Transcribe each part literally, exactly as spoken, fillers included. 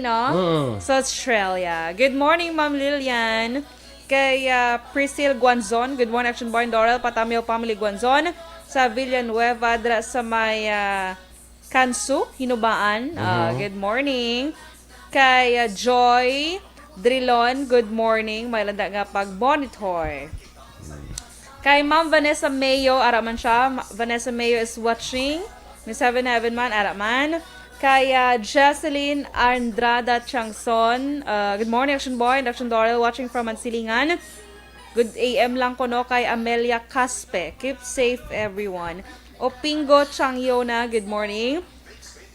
no? Mm. Sa Australia. Good morning, Ma'am Lilian. Kay, ah, Priscil Guanzon. Good morning, Action Boy and Dorel. Patamyo family Guanzon. Sa Villanueva, dra sa may, ah, Kansu, Hinubaan. Ah, Mhm. Good morning. Kay, ah, Joy Drilon, good morning. May landa nga pag monitor. Kay Ma'am Vanessa Mayo, ara man siya. Ma-, Vanessa Mayo is watching. Miss Heaven Heaven man, ara man. Kay, ah, Jesseline Andrada Changson. Ah, good morning, Action Boy and Action Doral, watching from Mansilingan. Good A M lang ko, no, kay Amelia Caspe. Keep safe, everyone. Opingo Changyona, good morning.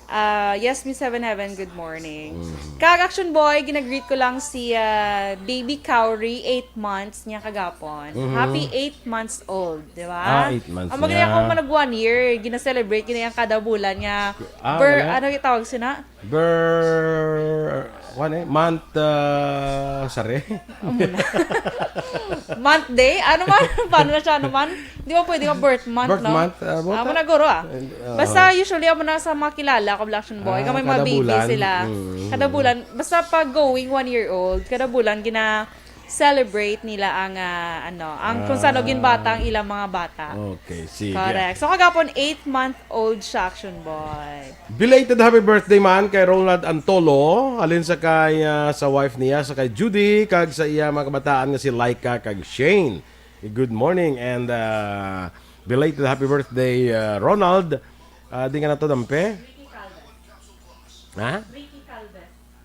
Ah, yes, Miss Heaven Heaven, good morning. Mhm. Kag Action Boy, ginagreet ko lang si, ah, Baby Cowrie, eight months niya kagapon. Mhm. Happy eight months old, di ba? Ah, eight months Ang maganda niya. Ako man nag one year, gina-celebrate gina ang kada bulan niya. Ah, Ber-, wala? Ano yung tawag sina? Ber-, kuwan eh, month, ah, sari? Amo na. Month day? Ano man? Paano na siya? Ano man? Di ba pwede ka birth month, Birth no? month, ah, Ah, mo na guro, ah. And, ah, Basta usually, amo na sa mga kilala ko, Black Action Boy, Ah, kung may mga kada baby bulan. Sila. Mm. Kada bulan. Basta pag going one year old, kada bulan, gina-celebrate nila ang, ah, ano, ang kung saan Ah. Ginbata ang ilang mga bata. Okay, sige. Correct. So, kagapon, eight-month-old siya, Action Boy. Belated happy birthday man kay Ronald Antolo, halin sa kay, ah, sa wife niya, sa kay Judy, kag sa iya mga kabataan nga si Laika kag Shane. Good morning and, ah, belated happy birthday, ah, Ronald. Ah, di nga na to, Dampe? Ha?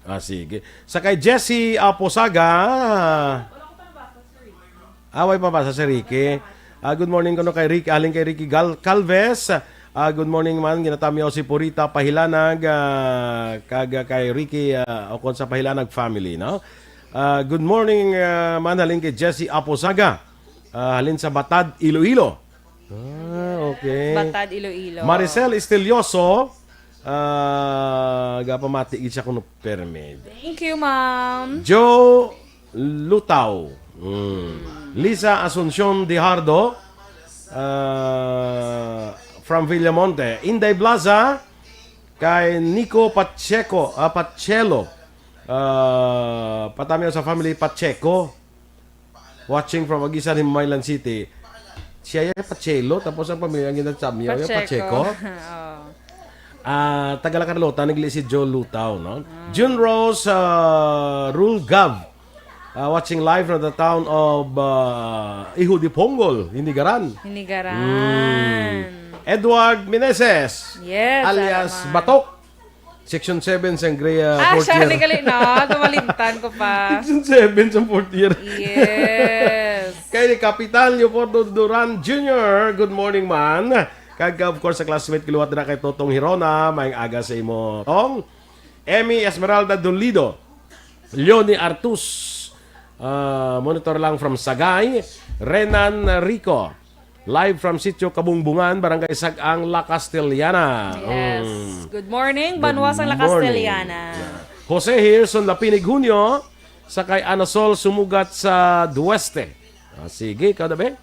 Ah, sige. Sa kay Jessie Aposaga. Away pa ba sa si Ricky? Ah, good morning kuno kay Ricky, halin kay Ricky Gal Calves. Ah, good morning man, ginatamyaw si Purita Pahilanag, ah, kag, ah, kay Ricky, ah, o kon sa Pahilanag family, no? Ah, good morning, ah, man, halin kay Jessie Aposaga. Ah, halin sa Batad, Iloilo. Ah, okay. Batad, Iloilo. Maricel Estelioso, ah, gapamati gid siya kuno permi. Thank you, ma'am. Joe Lutaw. Mm. Lisa Asuncion Dijardo, ah, from Villamonte. Inday Blaza, kay Nico Pacheco, ah, Pachelo. Ah, patamyaw sa family Pacheco. Watching from Agusan, Himaylan City. Siya yung Pachelo, tapos ang pamilya ang ginatamyaw yung Pacheco. Pacheco. Oo. Ah, taga La Carlota, nagli si Joe Lutaw, no? Ah. June Rose, ah, Rule Gov. Ah, watching live from the town of, ah, Iho de Pongol, Hinigaran. Hinigaran. Mm. Edward Meneses, Yes, alias Alaman. Batok. Section seven, Sangria, Ah, fourth siya, year. Gali-gali na. Tumalimtan ko pa. Section seven sa fourth year. Yes. Kay Kapitan Leopordo Duran Junior, good morning, man. Kag, of course, sa classmate ko liwat na kay Totong Hirona, maayong aga sa imo, Tong. Emmy Esmeralda Dolido, Leonie Artus, ah, monitor lang from Sagay, Renan Rico, live from Sitio Kabungbungan, Barangay Sag-ang, La Castellana. Yes. Mm. Good morning, Good Banwa sang La morning. Castellana. Jose Hirson Lapinig Junio, sa kay Ana Sol Sumugat sa Dueste. Ah, sige, ikaw na, be?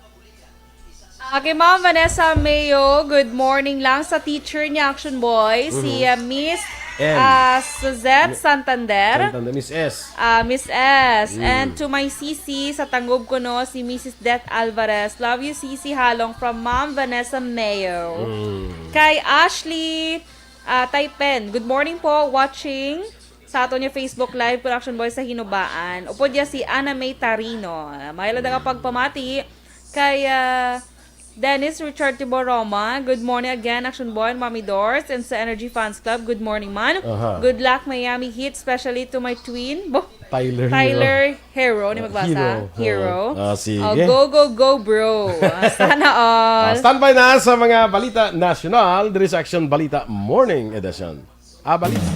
Ah, kay Ma'am Vanessa Mayo, good morning lang sa teacher niya, Action Boy, si, Mhm. ah, Miss, M. ah, Suzette Mi-, Santander. Santander, Miss S. Ah, Miss S. Mm. And to my C C sa Tangub kuno, si Missus Det Alvarez. Love you, C C Halong, from Ma'am Vanessa Mayo. Mm. Kay Ashley, ah, Taypen, good morning po, watching sa ato niya Facebook Live, Production Boy sa Hinubaan. Upod niya si Ana May Tarino. May lada nga pagpamati kay, ah, Dennis Richard Tiboroma. Good morning again, Action Boy and Mommy Dors, and sa Energy Fans Club. Good morning, man. Aha. Good luck, Miami Heat, especially to my twin. Bo- Tyler Tyler Hero. Hero, ni Ah, magbasa. Hero. Hero. Ah, sige. Oh, go, go, go, bro. Sana all. Ah, standby na sa mga balita nasyonal, diri sa Action Balita Morning Edition. Ah, balita.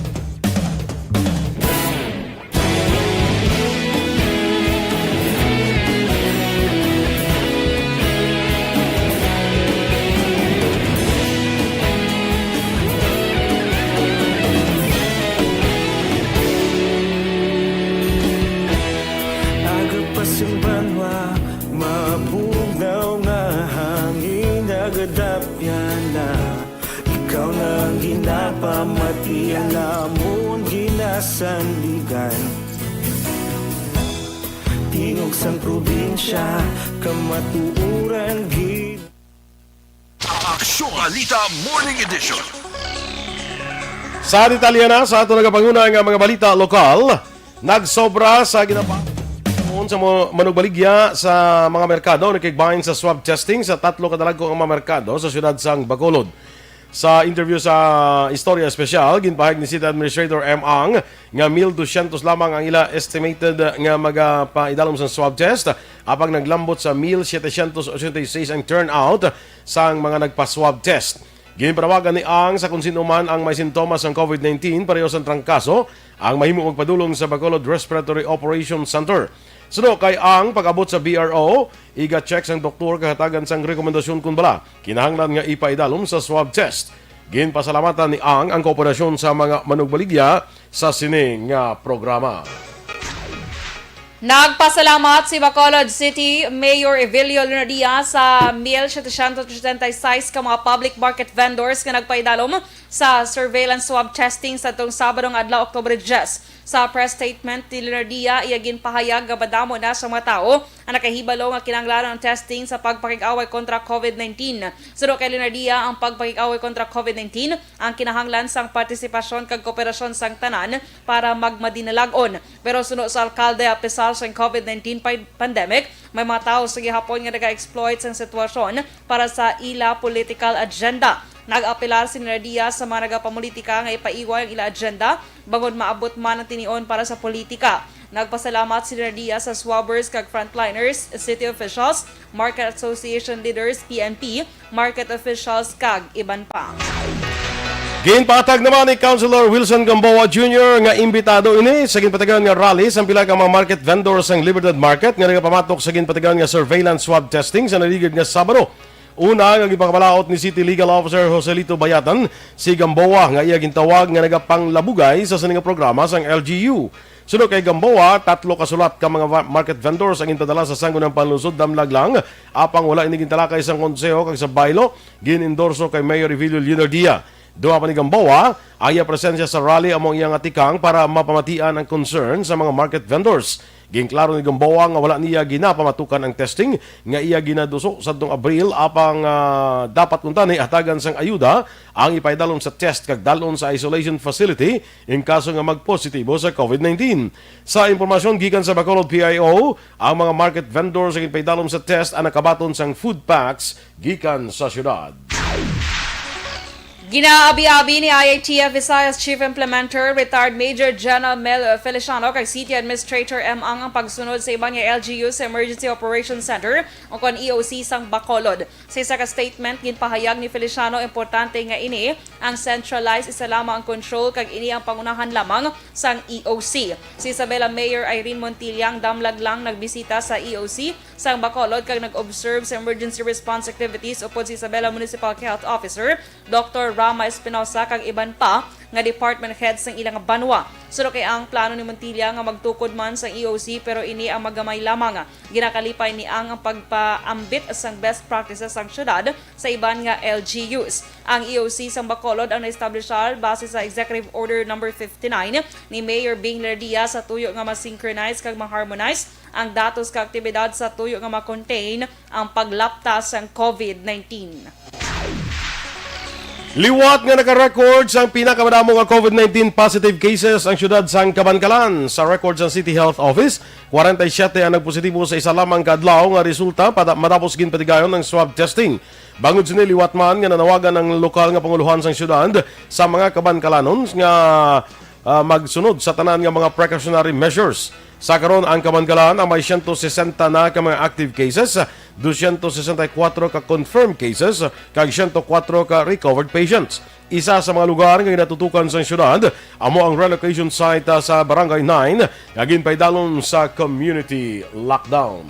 Aga pa sing banwa, mabugnaw nga hangin, nagadapyan na. Ikaw na ang ginapamati, alam Ligan. Tingog sang probinsya, kamatuoran gid. Aksyon Balita Morning Edition. Sa detalye na sa ato nagapanguna nga mga balita lokal, nagsobra sa ginapa sa mo-, manugbaligya sa mga merkado nakigbahin sa swab testing sa tatlo ka dalagko nga mga merkado sa siyudad sang Bacolod. Sa interview sa Istorya Espesyal, ginpahayag ni City Administrator M. Ang nga mil dusyentos lamang ang ila estimated nga magapaidalom sa swab test, apang naglambot sa mil setecientos ochenta y seis ang turnout sang mga nagpa-swab test. Ginpanawagan ni Ang sa kung sino man ang may sintomas sang covid nineteen pareho sang trangkaso ang mahimo magpadulong sa Bacolod Respiratory Operation Center. Suno kay Ang, pag-abot sa B R O, iga-check sang doktor kag hatagan sang rekomendasyon kon bala kinahanglan nga ipaidalom sa swab test. Ginpasalamatan ni Ang ang kooperasyon sa mga manugbaligya sa sini nga programa. Nagpasalamat si Bacolod City Mayor Evelio Lunardia sa mil setecientos ochenta y seis ka mga public market vendors nga nagpaidalom sa surveillance swab testing sa tong Sabado nga adlaw, Oktubre diyes. Sa press statement ni Lunardia, iya ginpahayag nga madamo na sa mga tawo ang nakahibalo nga kinahanglanon ang testing sa pagpakig-away kontra covid nineteen. Suno kay Lunardia, ang pagpakig-away kontra covid nineteen ang kinahanglan sang partisipasyon kag kooperasyon sang tanan para magmadinalag-on. Pero suno sa alkalde, apisar sang covid nineteen pa-, pandemic, may mga tawo sa gihapon nga naga-exploit sang sitwasyon para sa ila political agenda. Nag-apelar si Lunardia sa mga nagapamulitika nga ipaiway ang ila agenda bangod maabot man ang tinion para sa politika. Nagpasalamat si Lunardia sa swabbers kag frontliners, city officials, market association leaders, P N P, market officials, kag iban pa. Ginpatag naman ni Councilor Wilson Gamboa Junior nga imbitado ini sa ginpatigayon nga rally sang pila ka mga market vendors sang Libertad Market nga nagapamatok sa ginpatigayon nga surveillance swab testing sa naligid nga Sabado. Una nga ginpakabalaod ni City Legal Officer Joselito Bayatan si Gamboa nga iya gintawag nga nagapanglabugay sa sini nga programa sang L G U. Suno kay Gamboa, tatlo ka sulat ka mga va-, market vendors ang ginpadala sa Sangguniang Panlungsod, Damlaglang, apang wala ini gintalakay sang konseho kag sa bylaw gin-endorso kay Mayor Evelio Leonardia. Duha pa ni Gamboa, ang iya presensya sa rally amo ang iya nga tikang para mapamatian ang concern sa mga market vendors. Ginklaro ni Gamboa nga wala niya ginapamatukan ang testing nga iya ginaduso sadtong Abril, apang, ah, dapat kuntani hatagan sang ayuda ang ipaidalom sa test kag dalon sa isolation facility in kaso nga magpositibo sa covid nineteen. Sa impormasyon gikan sa Bacolod P I O, ang mga market vendors nga ginpaidalom sa test ang nakabaton sang food packs gikan sa syudad. Ginaabi-abi ni I A T F Visayas Chief Implementer, retired Major General Mel Feliciano, kag City Administrator M. Ang ang pagsunod sa iban nga L G U sa Emergency Operations Center, o kon E O C, sang Bacolod. Sa isa ka statement, ginpahayag ni Feliciano, importante nga ini ang centralized, isa lamang ang control, kag ini ang pangunahan lamang sang E O C. Si Isabela Mayor Irene Montilla ang damlag lang nagbisita sa E O C sang Bacolod kag nag-observe sa emergency response activities upod si Isabela Municipal Health Officer Doktor Rama Espinosa kag iban pa nga department heads sang ilang banwa. Suno kay Ang, plano ni Montilla nga magtukod man sang E O C, pero ini ang magamay lamang. Ginakalipay ni Ang ang pagpaambit sang best practices sang syudad sa iban nga L G Us. Ang E O C sang Bacolod ang na-establishar base sa Executive Order Number fifty-nine ni Mayor Bing Legardia sa tuyo nga ma-synchronize kag ma-harmonize ang datos ka aktibidad sa tuyo nga ma-contain ang paglapta sang covid nineteen. Liwat nga naka-record sang pinakamadamo nga covid nineteen positive cases ang siyudad sang Kabankalan. Sa record sang City Health Office, kwarenta y siyete ang nagpositibo sa isa lamang ka adlaw nga resulta pada-, matapos ginpatigayon ang swab testing. Bangod sini, liwat man nga nanawagan ang lokal nga pangulohan sang siyudad sa mga Kabankalanon nga ah, magsunod sa tanan nga mga precautionary measures. Sa karon, ang Kabankalan ang may siyento sesenta na ka mga active cases, dosyentos sesenta y kuwatro ka confirmed cases, kag siyento kuwatro ka recovered patients. Isa sa mga lugar nga ginatutukan sa siyudad amo ang relocation site, ah, sa Barangay nine nga ginpaidalom sa community lockdown.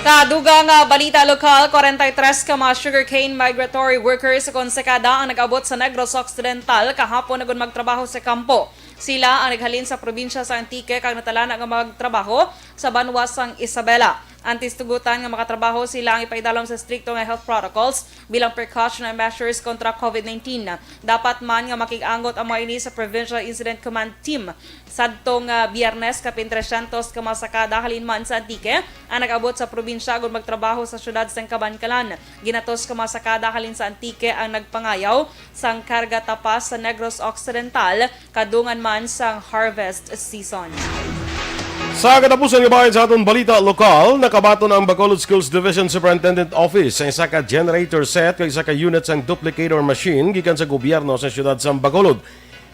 Sa dugang, ah, balita lokal, kwarenta y tres ka mga sugarcane migratory workers kon sekada ang nag-abot sa Negros Occidental kahapon agud magtrabaho sa kampo. Sila ang naghalin sa probinsya sa Antique kag natalana nga magtrabaho sa banwa sang Isabela. Antes tugutan nga makatrabaho sila ang ipaidalom sa strikto nga health protocols bilang precautionary measures kontra COVID nineteen. Dapat man nga makig-angot ang mga ini sa Provincial Incident Command Team. Sadto nga Biyernes, kapin trescientos ka mga sakada halin man sa Antique ang nag-abot sa probinsya agud magtrabaho sa siyudad sang Kabankalan. Ginatos ka mga sakada halin sa Antique ang nagpangayaw sang karga tapas sa Negros Occidental, kadungan man sang harvest season. Sa katapusan nga bahin sa aton balita lokal, nakabaton ang Bacolod Schools Division Superintendent Office sa isa ka generator set kag isa ka unit sang duplicator machine gikan sa gobyerno sa siyudad sang Bacolod.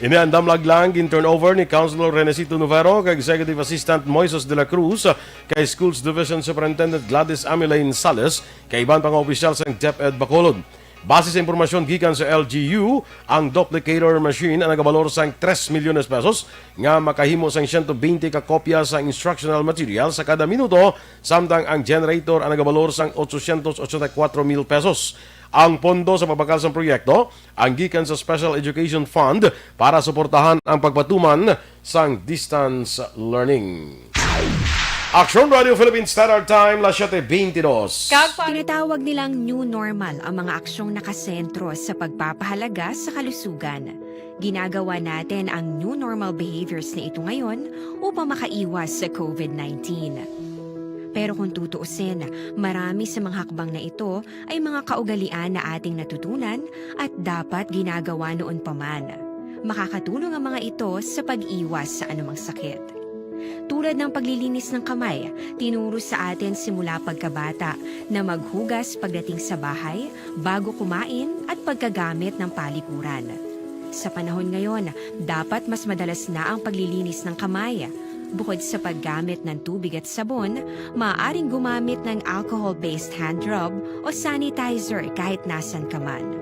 Ini ang damlag lang gin-turnover ni Councilor Renesito Novero kag Executive Assistant Moises de la Cruz kay Schools Division Superintendent Gladys Amilane Sales kag iban pa nga opisyal sang DepEd Bacolod. Base sa impormasyon gikan sa L G U, ang duplicator machine ang nagabalor sang tres milyones pesos nga makahimo sang siyento bente ka kopya sa instructional material sa kada minuto, samtang ang generator ang nagabalor sang otsosyentos otsenta y kuwatro mil pesos. Ang pondo sa pagbakal sang proyekto ang gikan sa Special Education Fund para suportahan ang pagpatuman sang distance learning. Aksyon Radio Philippines Standard Time, las siete veintidós. Kag pa- Tinatawag nilang new normal ang mga aksyong nakasentro sa pagpapahalaga sa kalusugan. Ginagawa natin ang new normal behaviors na ito ngayon upang makaiwas sa COVID nineteen. Pero kung tutuusin, marami sa mga hakbang na ito ay mga kaugalian na ating natutunan at dapat ginagawa noon pa man. Makakatulong ang mga ito sa pag-iwas sa anumang sakit. Tulad ng paglilinis ng kamay, tinuro sa atin simula pagkabata na maghugas pagdating sa bahay, bago kumain at pagkagamit ng palikuran. Sa panahon ngayon, dapat mas madalas na ang paglilinis ng kamay. Bukod sa paggamit ng tubig at sabon, maaaring gumamit ng alcohol-based hand rub o sanitizer kahit nasan ka man.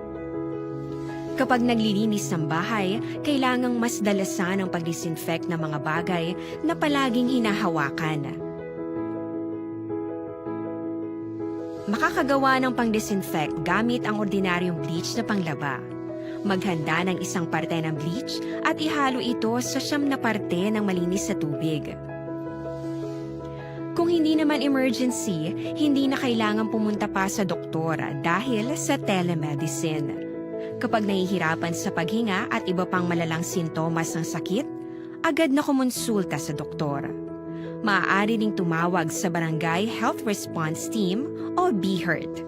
Kapag naglilinis ng bahay, kailangang mas dalasan ang pag-disinfect ng mga bagay na palaging hinahawakan. Makakagawa ng pang-disinfect gamit ang ordinaryong bleach na panglaba. Maghanda ng isang parte ng bleach at ihalo ito sa siyam na parte ng malinis na tubig. Kung hindi naman emergency, hindi na kailangan pumunta pa sa doktor dahil sa telemedicine. Kapag nahihirapan sa paghinga at iba pang malalang sintomas ng sakit, agad na kumonsulta sa doktor. Maaari ding tumawag sa Barangay Health Response Team o BHERT.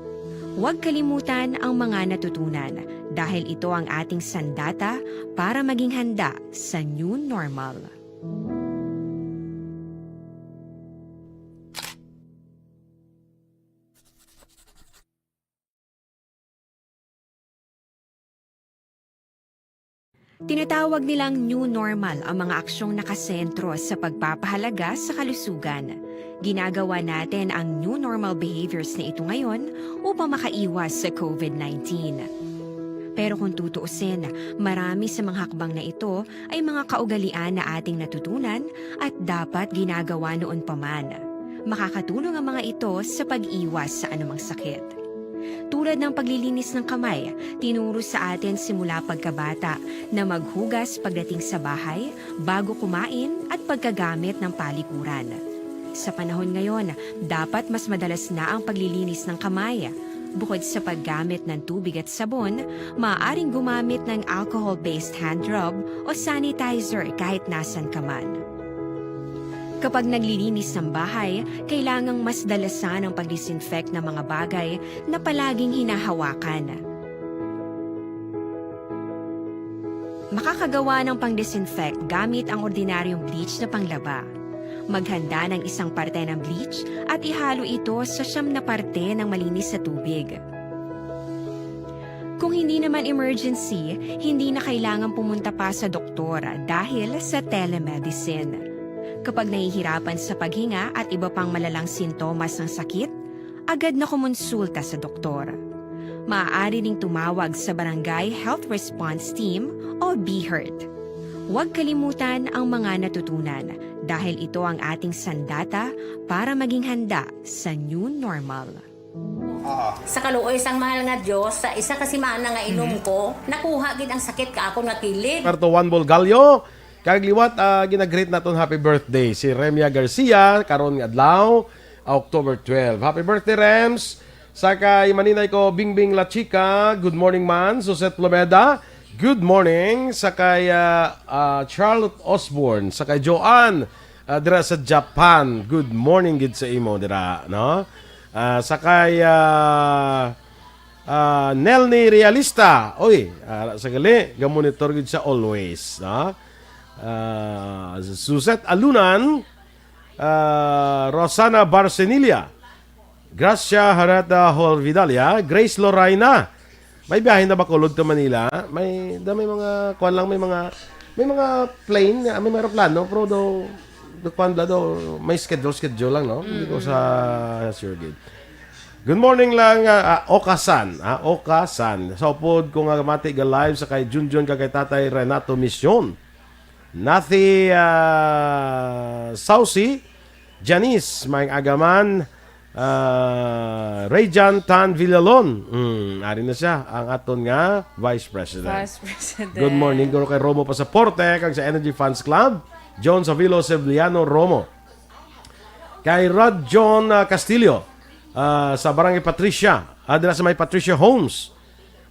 Huwag kalimutan ang mga natutunan dahil ito ang ating sandata para maging handa sa new normal. Tinatawag nilang new normal ang mga aksyong nakasentro sa pagpapahalaga sa kalusugan. Ginagawa natin ang new normal behaviors na ito ngayon upang makaiwas sa COVID nineteen. Pero kung tutuusin, marami sa mga hakbang na ito ay mga kaugalian na ating natutunan at dapat ginagawa noon pa man. Makakatulong ang mga ito sa pag-iwas sa anumang sakit. Tulad ng paglilinis ng kamay, tinuro sa atin simula pagkabata na maghugas pagdating sa bahay, bago kumain, at pagkagamit ng palikuran. Sa panahon ngayon, dapat mas madalas na ang paglilinis ng kamay. Bukod sa paggamit ng tubig at sabon, maaaring gumamit ng alcohol-based hand rub o sanitizer kahit nasan ka man. Kapag naglilinis ng bahay, kailangang mas dalasan ang pag-disinfect ng mga bagay na palaging hinahawakan. Makakagawa ng pang-disinfect gamit ang ordinaryong bleach na panglaba. Maghanda ng isang parte ng bleach at ihalo ito sa siyam na parte ng malinis na tubig. Kung hindi naman emergency, hindi na kailangan pumunta pa sa doktor dahil sa telemedicine. Kapag nahihirapan sa paghinga at iba pang malalang sintomas ng sakit, agad na kumonsulta sa doktor. Maaari ding tumawag sa Barangay Health Response Team o BHERT. Huwag kalimutan ang mga natutunan dahil ito ang ating sandata para maging handa sa new normal. Sa kaluoy sang mahal nga Dios, sa isa ka semana nga inom ko, nakuha gid ang sakit ka akon nga kilid. Puerto Juan Bulgallo, kag liwat, ah, ginagreet naton happy birthday si Remia Garcia karon nga adlaw. October twelve. Happy birthday, Rems! Sa kay maninay ko, Bingbing La Chica, good morning man. Suzette Lomeda, good morning. Sa kay, ah, ah, Charlotte Osborne, sa kay Joanne, ah, dira sa Japan, good morning gid sa imo dira, no? Ah, sa kay, ah, ah, Nelny Realista, oy, ara sa gali, gamonitor gid siya always, no? Ah, Suzette Alunan, ah, Rosana Barcenilla, Gracia Harata Horvidalia, Grace Loraina. May biyahe na ba kulod to Manila? May, da may mga, kuwan lang, may mga, may mga plane, ah, may mga aeroplano, pero do, do kuwan bla do, may schedule, schedule lang, no? Hindi ko sa sure gid. Good morning lang, ah, ah, Oka-san, ah, Oka-san. Sa upod ko nga mati ga live sa kay Junjun kag kay Tatay Renato Mission. Nathy, ah, Saucy, Janice, Maing Agaman, ah, Rayjan Tan Villalon. Mm, ari na siya, ang aton nga Vice President. Vice President. Good morning, guro kay Romo Pasaporte, kag sa Energy Fans Club, John Savilo Sevillano Romo. Kay Rod John, ah, Castillo, ah, sa Barangay Patricia, adra sa may Patricia Homes.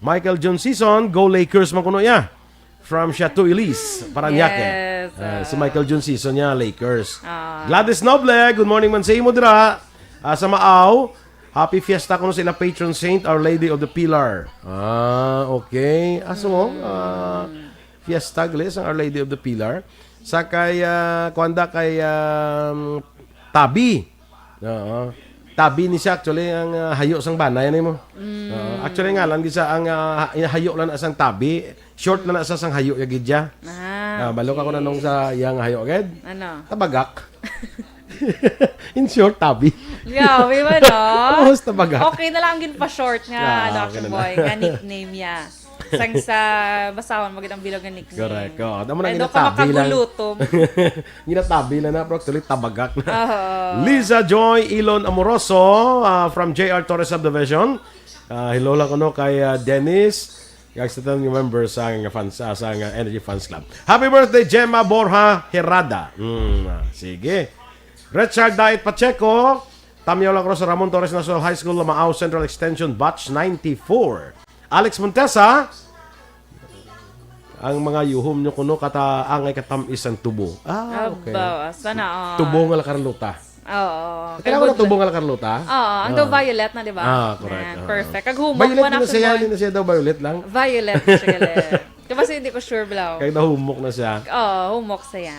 Michael John Season, go Lakers man kuno iya. From Chateau Elise, Parañaque. Yes, Ah, ah. si Michael John Season niya, Lakers. Ah. Gladys Noble, good morning man sa imo dira. Ah, sa Maaw, happy fiesta kuno sa ila patron saint, Our Lady of the Pilar. Ah, okay. Aso mo, ah, fiesta gali sang Our Lady of the Pilar. Sa kay, ah, kuwan da kay, um, Tabi. Oo. Tabi ni siya, actually, ang, ah, hayo sang bana, yan mo. Oo. Actually, ngalan gid sa ang, ah, ha-, hayo lang na sang Tabi. Short lang na sa sang hayo ya gid ya. Ah, Ah, balo ka ko na okay. nung sa iyang hayo gid. Ano? Tabagak. In short, Tabi. Grabe ba, no? Oo, tabagak. Okay na lang ang ginpa-short nga, Ah, ano, okay Action na Boy, lang. nga nickname niya. Sang sa basahon mo gid ang bilog nga nickname. Correct. Oo. Damo na Ay, do ka ginatabi lang. makagulutom. Ginatabi lang na, pero actually, tabagak na. Oo. Lisa Joy Ilon Amoroso, ah, from J R Torres Subdivision. Ah, hello lang kuno kay, ah, Dennis. Kag sa tanan nga member sa nga fans, ah, sa nga Energy Fans Club. Happy birthday, Gemma Borja Herrada. Mm, ah, sige. Richard Diet Pacheco, Tamyaw lang ko sa Ramon Torres National High School, Lamao Central Extension, Batch ninety-four. Alex Montesa, ang mga yuhom nyo kuno kata angay katamis ang tubo. Ah, okay. Abaw, sana all. Tubo nga La Carlota. Oo. Kailangan na tubo nga La Carlota? Oo, ang Ah. daw violet na, di ba? Ah, correct. Yan, Ah. perfect. Kag humok Violet pa na na siya, sunod. Hindi na siya daw violet lang. Violet na siya, gali. Kaya kasi hindi ko sure, Blau. Kaya nahumok na siya. Oo, humok siya.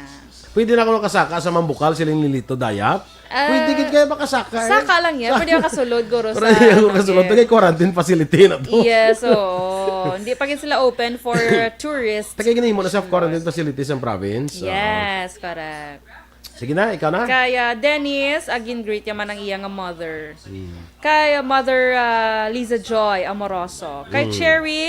Pwede na ako nakasaka sa Mambukal, siling Lilito Dayap. Ah, Pwede gid kaya makasaka eh. Saka lang yan. Sa- Pwede ka kasulod, guro, Pero sa hindi ako ano, kasulod. eh. Tagay quarantine facility na to. Yes, oo. Hindi pa gid sila open for tourists. Tagay ganun mo na sa quarantine facility sa province. Oo. Yes, correct. Sige na, ikaw na. Kaya Dennis, again, greet niya man ang iya nga mother. Hmm. Kay Mother, ah, Liza Joy Amoroso. Kay Mm. Cherry,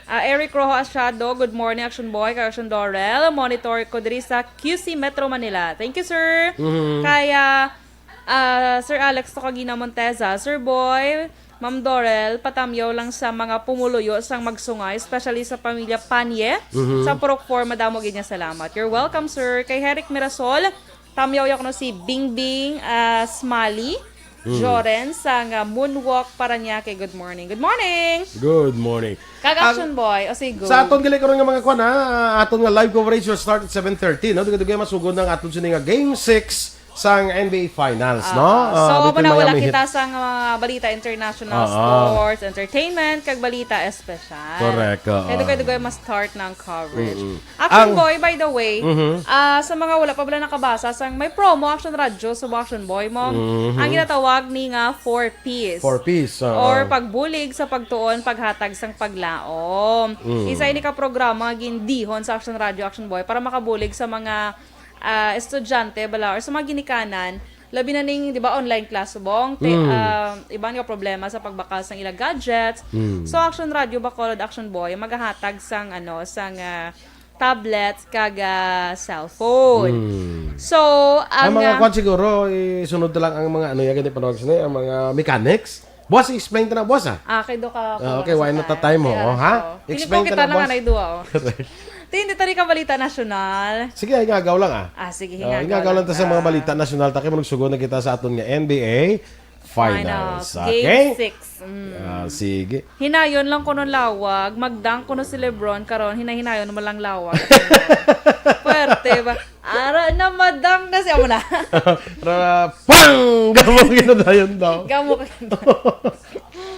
ah, Eric Rojo Asiado, good morning, Action Boy, kay Action Dorel. Monitor ko diri sa Q C Metro Manila. Thank you, sir. Mhm. Kay, ah, ah, Sir Alex Tokagina Monteza, Sir Boy, Ma'am Dorel, patamyaw lang sa mga pumuluyo sang magsungay, especially sa pamilya Panye, Mhm. sa Purok four, madamo gid nga salamat. You're welcome, sir. Kay Herrick Mirasol, tamyaw ya kuno si Bingbing, ah, Smali, Mm. Joren, sang, ah, Moonwalk, Parañaque. Good morning. Good morning! Good morning. Kag Ang Action Boy, o sigo. Sa aton gali karon nga mga kwan, ha, aton nga live coverage will start at seven thirty, no? Dugay-dugay masugod na ang aton sini nga Game six sang N B A Finals, Ah, no? so, Ah, wala, between wala Miami kita Heat. sa mga balita international, Ah, ah. sports, entertainment, kag balita espesyal. Correct, ah, Kaya ah. dugay-dugay mas start na ang coverage. Mm-mm. Action Ang Boy, by the way, Mhm. ah, sa mga wala pa bala nakabasa, sang may promo Action Radio, sa Action Boy mo, Mhm. ang ginatawag ni nga four Ps. Four Ps, ah, Or ah. pagbulig sa pagtuon, paghatag sang paglaom. Mm. Isa ini ka programa nga gindihon sa Action Radio, Action Boy, para makabulig sa mga, ah, estudyante bala or sa mga ginikanan, labi na ning, di ba, online class subong, te-, Mm. ah, iban nga problema sa pagbakal sang ila gadgets. Mm. So, Action Radio, Bacolod, Action Boy, magahatag sang, ano, sang, ah, tablets kag, ah, cellphone. Mm. So, Ang ang, mga ah, kwan siguro, isunod na lang ang mga, ano, yan, ganito, panawag sila, ang mga mechanics. Buwas, i-explain ta na, buwas, ah. Ah, kay do ka Ah, okay, why not ta time mo, Kaya, oh, ha? so, Explain hindi po ta kita na, na nga boss. na iduwa, oh. Correct. Tindi, tari ka balita nasyonal. Sige, ingagaw lang, ah. Ah, sige, Ah, ingagaw ingagaw lang lang ta sa mga ta. balita nasyonal. Ta kay manugsugon na kita sa aton nga N B A Finals. Finals. Okay? Game six. Mm. Ah, sige. Hinayon lang kuno lawag. Magdang kuno si LeBron karon. Hinahinayon mo lang lawag. Pwerte ba? Ara na, madang na siya mo na. Ra-, pang! Gamo ginadayon daw. Gamo ka.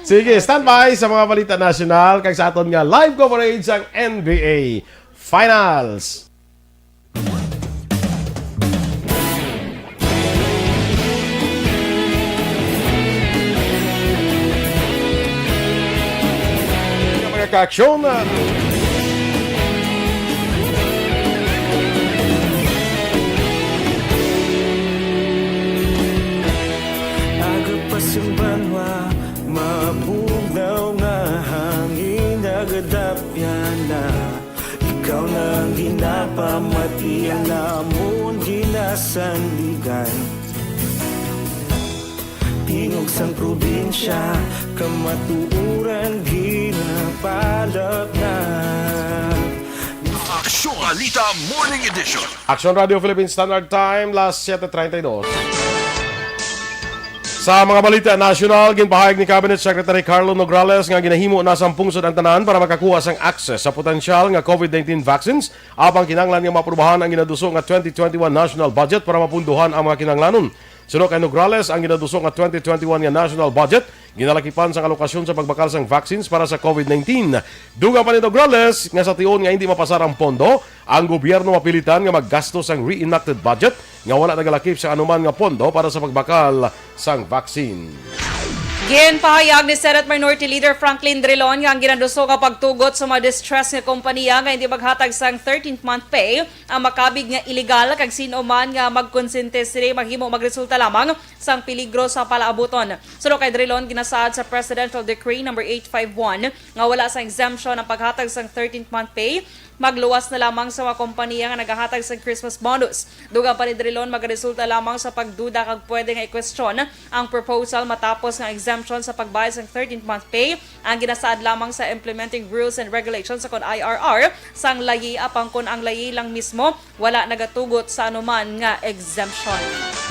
Sige, standby sa mga balita nasyonal kag sa aton nga live coverage sang N B A Finals. Mga kaaksyon, Aga pa sing banwa, mabugnaw nga hangin, nagadapya na. Ikaw na ang ginapamati, ang amon ginasandigan. Tingog sang probinsya, kamatuoran ginapalapnap. Aksyon Balita Morning Edition. Aksyon Radio Philippine Standard Time, las siete treinta y dos. Sa mga balita nasyonal, ginpahayag ni Cabinet Secretary Carlo Nograles nga ginahimo na sang pungsod ang tanan para makakuha sang access sa potensyal nga COVID nineteen vaccines, apang kinahanglan nga maaprubahan ang ginaduso nga twenty twenty-one national budget para mapundohan ang mga kinahanglanon. Suno kay Nograles, ang ginaduso nga twenty twenty-one nga national budget ginalakipan sang alokasyon sa pagbakal sang vaccines para sa COVID nineteen. Dugang pa ni Nograles nga sa tion nga hindi mapasar ang pondo, ang gobyerno mapilitan nga maggasto sang reenacted budget nga wala nagalakip sa anuman nga pondo para sa pagbakal sang vaccine. Ginpahayag ni Senate Minority Leader Franklin Drilon nga ang ginaduso nga pagtugot sa mga distress nga kompanya nga hindi maghatag sang thirteenth month pay ang makabig nga iligal, kag sin-o man nga magkonsente sini maghimo magresulta lamang sang peligro sa palaabuton. Suno kay Drilon, ginasaad sa Presidential Decree number eight five one nga wala sang exemption ang paghatag sang thirteenth month pay, magluwas na lamang sa mga kompanya nga nagahatag sang Christmas bonus. Dugang pa ni Drilon, magaresulta lamang sa pagduda kag pwede nga i-question ang proposal matapos nga exemption sa pagbayad sang thirteenth month pay ang ginasaad lamang sa implementing rules and regulations sa kon I R R sang layi, apang kon ang layi lang mismo wala nagatugot sa anuman nga exemption.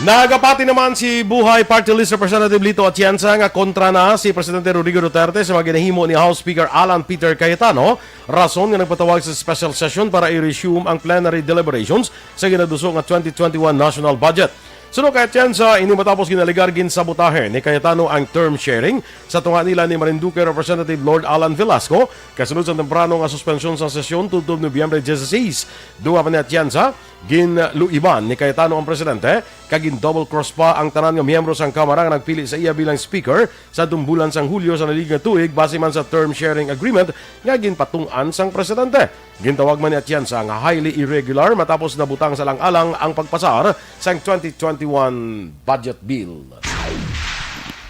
Nagapati naman si Buhay Party List Representative Lito Atienza nga kontra na si Presidente Rodrigo Duterte sa mga ginahimo ni House Speaker Alan Peter Cayetano, rason nga nagpatawag sa special session para i-resume ang plenary deliberations sa ginaduso nga twenty twenty-one national budget. Suno kay Atienza, ini matapos ginaligar ginsabotahe ni Cayetano ang term sharing sa tunga nila ni Marinduque Representative Lord Alan Velasco, kasunod sa temprano nga suspensyon sa sesyon tubtob Nobyembre dieciséis. Dugang pa ni Atienza, ginluiban ni Cayetano ang presidente, kag gin-double cross pa ang tanan nga miyembro sang Kamara nga nagpili sa iya bilang speaker sa tumbulan sang Hulyo sa nalihig nga tuig, base man sa term sharing agreement nga ginpatung-an sang presidente. Gintawag man ni Atienza nga highly irregular matapos nabutang sa alang-alang ang pagpasar sang twenty twenty-one budget bill.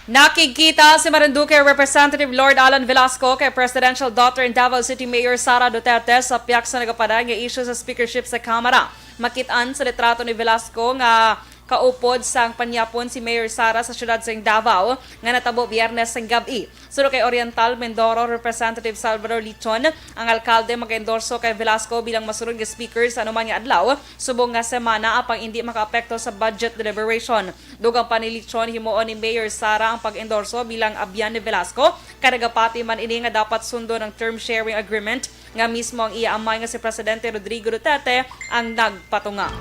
Nakigkita si Marinduque Representative Lord Alan Velasco kay Presidential Daughter and Davao City Mayor Sara Duterte sa pihak sa nagapaday nga isyu sa speakership sa Kamara. Makit-an sa litrato ni Velasco nga kaupod sang panyapon si Mayor Sara sa siyudad sang Davao nga natabo Biyernes sang gab-i. Suno kay Oriental Mindoro Representative Salvador Lichon, ang alkalde magaendorso kay Velasco bilang masunod nga speaker sa anuman nga adlaw subong nga semana, apang indi makaapekto sa budget deliberation. Dugang pa ni Lichon, himuon ni Mayor Sara ang pag-endorso bilang abyan ni Velasco, kay nagapati man ini nga dapat sundon ang term sharing agreement nga mismo ang iya amay nga si Presidente Rodrigo Duterte ang nagpatunga.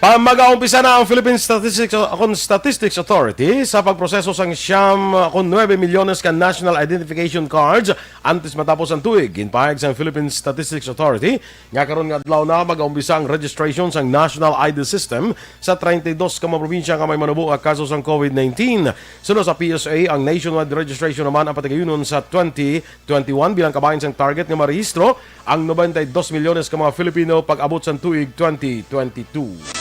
Pa-, mag-aumpisa na ang Philippine Statistics, akon, Statistics Authority sa pagproseso sang siyam kon nuebe milyones ka national identification cards antes matapos ang tuig. Ginpahayag sang Philippine Statistics Authority nga karon nga adlaw na mag-aumpisa ang registration sang National I D System sa treinta y dos ka mga probinsya nga may manubo nga kaso sang COVID nineteen. Suno sa P S A, ang nationwide registration naman ang patigayunon sa twenty twenty-one bilang kabahin sang target nga marehistro ang noventa y dos milyones ka mga Filipino pag-abot sang tuig twenty twenty-two.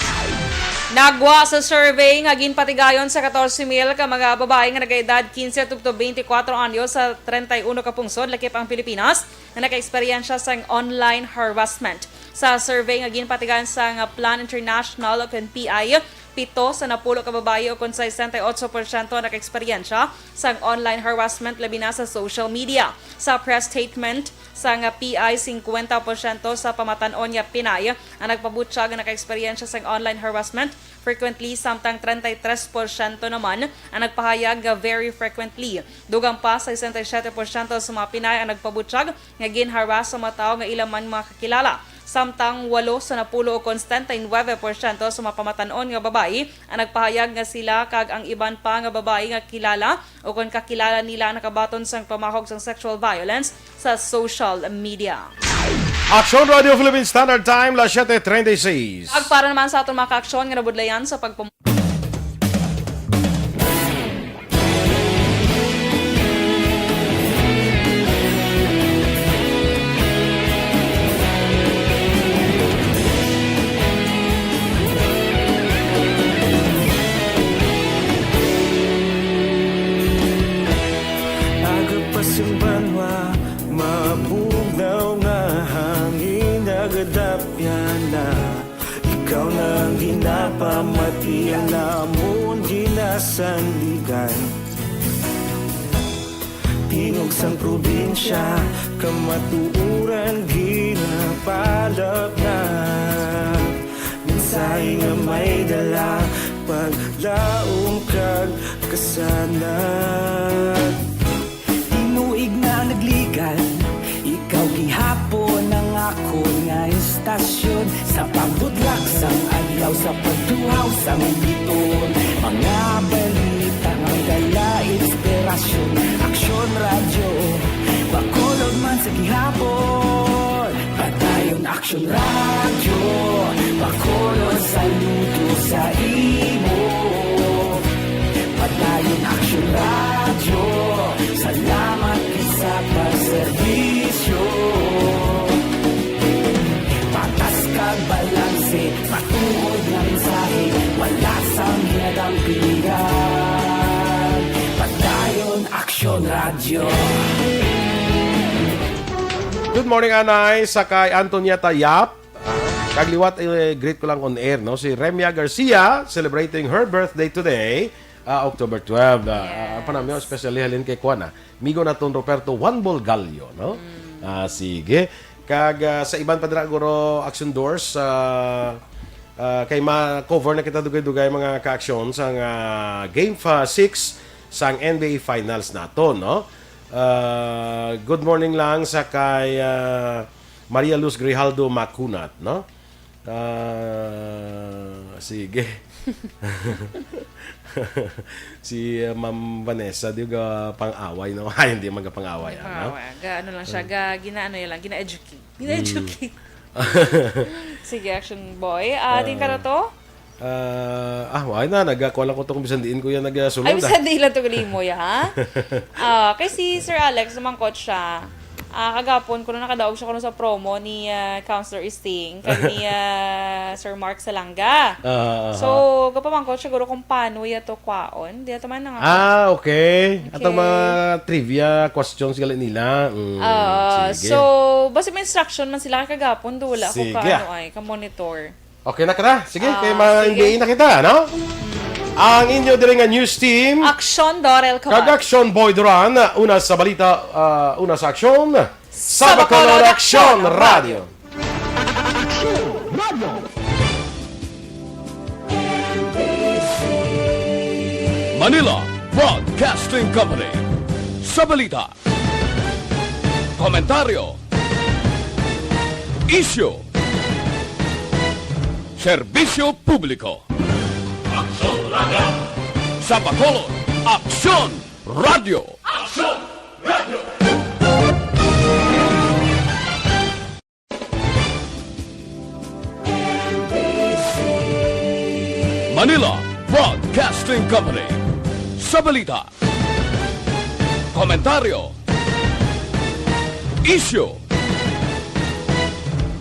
Nagwa sa survey nga ginpatigayon sa katorse mil ka mga babayi nga nagaedad quince tubtob twenty-four anyos sa treinta y uno ka pungsod lakip ang Pilipinas nga nakaeksperyensya sang online harassment. Sa survey nga ginpatigayon sang Plan International o kon P I, Pito sa napulo ka babayi, o kon sesenta y ocho porsyento, ang nakaeksperyensya sang online harassment, labi na sa social media. Sa press statement sang P I, singkwenta porsyento sa pamatan-on nga Pinay ang nagpabutyag nga nakaeksperyensya sang online harassment frequently, samtang treinta y tres porsyento naman ang nagpahayag nga very frequently. Dugang pa, sesenta y siyete porsyento sa mga Pinay ang nagpabutyag nga gin-harass sa mga tawo nga ila man mga kakilala, samtang walo sa napulo, o kon setenta y nuebe porsyento, sa mga pamatan-on nga babayi ang nagpahayag nga sila kag ang iban pa nga babayi nga kilala o kon kakilala nila nakabaton sang pamahog sang sexual violence sa social media. Aksyon Radio Philippine Standard Time, las siete treinta y seis. Kag para naman sa aton mga kaaksyon nga nabudlayan sa pagpam- Aga pa sing banwa, mabugnaw nga hangin, nagadapyan na. Ikaw na ang ginapamati, ang amon ginasandigan. Tingog sang probinsya, kamatuoran ginapalapnap. Mensahe nga may dala, paglaom kag kasanag. Tinuig na nagligad, ikaw gihapon ang akon nga istasyon. Sa pagbutlak sang adlaw, sa pagduhaw sang biton, mga balita nga dala inspirasyon. Aksyon Radyo, Bacolod man sa gihapon. Padayon Aksyon Radyo, Bacolod, saludo sa imo. Padayon Aksyon Radyo, salamat gid sa pagserbisyo. Patas kag balanse, matuod nga mensahe, wala sang ginadampigan. Padayon Aksyon Radyo. Good morning, Anay, sa kay Antonieta Yap. Kag liwat, eh, greet ko lang on air, no? Si Remia Garcia, celebrating her birthday today, ah, October twelve. Ah, Yes. ah, panamyo, especially halin kay kuan, ah, migo naton Roberto Juan Bolgallo, no? Mm. Ah, sige. Kag, ah, sa iban pa dira, guro, Action Doors, ah, ah, kay ma-cover na kita dugay-dugay, mga ka-action, sang, ah, Game fa-, six sang N B A Finals naton, no? Ah, good morning lang sa kay, ah, Maria Luz Grijaldo Macunat, no? Ah, sige. Si, ah, Ma'am Vanessa, di ga pang-away, no? Ay, hindi man ga pang-away, ano? Pang-away. Ga, ano lang siya, Ah. ga, ginaano niya lang, gina-educate. Mm. Gina-educate. Sige, action boy. Ah, din ka na Ah. to? Ah, ah, wala na. Nagkuha lang ko to kung bisan diin ko yan nagsulod, Ay, ah. Bisan diin lang to gali mo, ya, ha? Ah, kay si Sir Alex, namangkot siya. Ah, kagapon, kuno nakadaog siya kuno sa promo ni, ah, Counselor Sting, kag ni, ah, Sir Mark Salanga. Ah, ah, So, ah. gapamangkot siya guro kung paano ya to kwaon. Di ato man nga Ah, okay. Okay. Atong mga trivia questions gali nila. Mm, Ah, sige. So, basta may instruction man sila kay kagapon, dula ko Sige, ka, ah. ano ay, ka monitor. Okay na ka na? Sige, Ah, kay mga sige. N B A na kita, no? Ang inyo diri nga news team, Aksyon Dorel Kag Kabat. Aksyon Boy Duran, una sa balita, ah, una sa aksyon, Sa Bacolod Bacolod Aksyon Aksyon Radio. Aksyon Radio. Manila Broadcasting Company. Sa balita, komentaryo, isyu, serbisyo publiko. Aksyon Radio. Sa Bacolod, Aksyon Radio. Aksyon Radio. Manila Broadcasting Company. Sa balita, komentaryo, isyu,